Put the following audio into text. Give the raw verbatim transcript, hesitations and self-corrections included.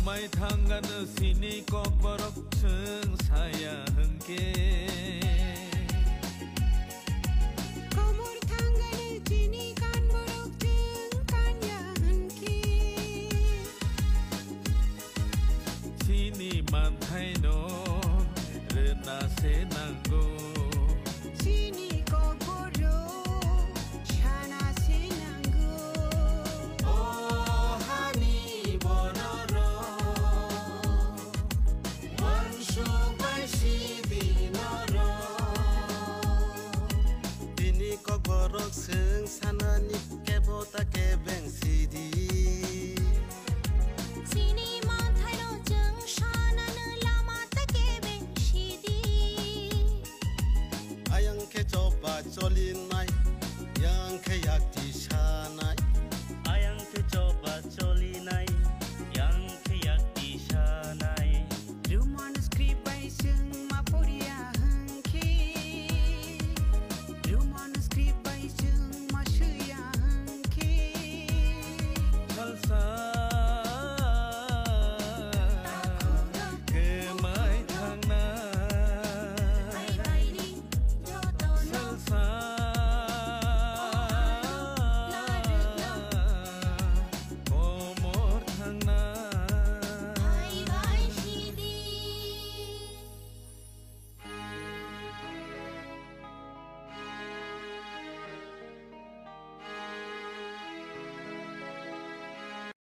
Mai thangano chini kokborok chwng saya hwnkhe. Komor thangano chini kanborok chwng kanya hwnkhe. Chini manthaino rwna se nango. Chini